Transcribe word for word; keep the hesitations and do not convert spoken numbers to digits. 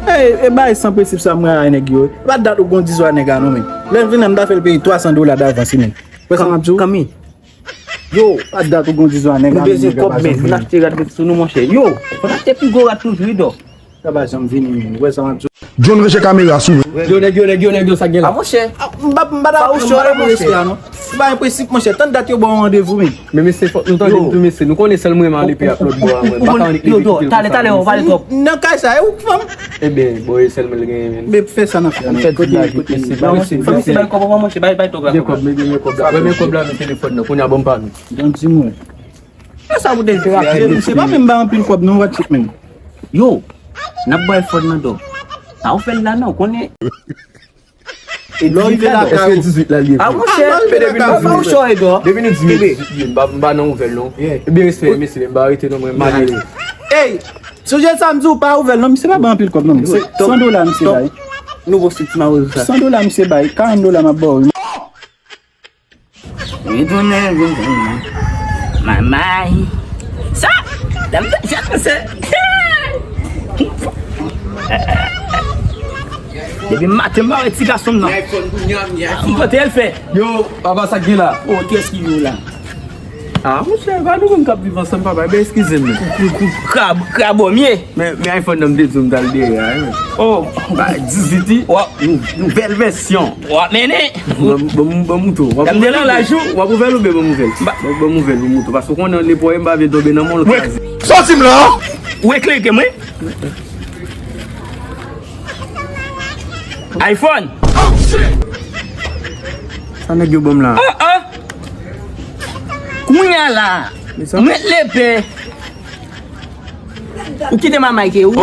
E, e bagay san prensip sa mwen a nèg yo. E pa dat ou gon dizwa nèg a non men. Lè m vin la m ta fè l peye twa san dola davans wi men. Wè sa m ap di w? Kanmi. Yo, pa dat ou gon dizwa nèg a non, nèg yo pa janm vini. Nou bezwen kòb men, pou n achte rad met sou nou monchè. Yo, fò n achte pi gwo rad toujou wi dò. Sa pa janm vini men. Wè sa m ap di w? John ranje kamera sou. Yo nèg yo, nèg yo, nèg yo, sa gen la? A monchè. M pa, m pa dakò pou respè a non. Se pa enpresip monchè. Tann dat yo ba w randevou men. Men mesye fòk nou tande m tou mesye. Nou konnen sèl mwen m ale peye ak lòt bò a mwen. M pa ka annik li vit pil konsa. Talè, talè, w pale twòp. Nan kay sa, e ou k fanm? Ebyen, bon, e sèl mwen l genyen men. Men fè sa nan fè. Kote, kote, kote. Fanmi se bay kòb an monchè, bay, bay twòp la. Gen kòb, men gen kòb la. Premye kòb la, men telefòn nan. Kounye a ban m pa nou. Don di mwen. Sa sa pou te fè? Se pa menm ba anpil kòb non, watch it men. Yo, n ap bay fòn nan dò. Pa ou fè l la non, konnen. Lè w rive lakay ou. Dizwit la li ye. A monchè, pa ou chò e dò. Depi nou di m dizwit li ye, m pa, m pa nan ouvè l non. Ebyen respè mesye, m pa rete non mwen, m ale. Ey, sonje sa m di w pa ouvè l non, misye pa ban anpil kòb non. San dola misye bay. Nouvo stil ti mawozo sa. San dola misye bay, karant dola m ap ba w. Vin tounen, vin tounen. Mamay. Sa, dam, jan se. Depi maten m pa wè ti gason m nan. M pote l fè. Yo, papa, sa k gen la? Oh, kiyès ki yo la? Ah monchè, pa nou menm k ap viv ansanm papa, ebyen eskize m. Krab, krabòmye. Men, men iPhone nan m te di w m t al dèyè a wi. Oh, ba dizwit wi. Nouvèl vèsyon. W ap mennen. Ban m, ban m, ban m mouto. W ap ouvè l ou byen ban m ouvè l? Ban, ban m ouvè l pou mouto. Paske w konnen lepo m pa vle tonbe nan men w l kraze. Sòti m la! Ou eklere m wi. iPhone. Sa nèg yo ban m la? Oh, oh. Kounye a la. Mwen lepe. Ou kite mamay ke ou.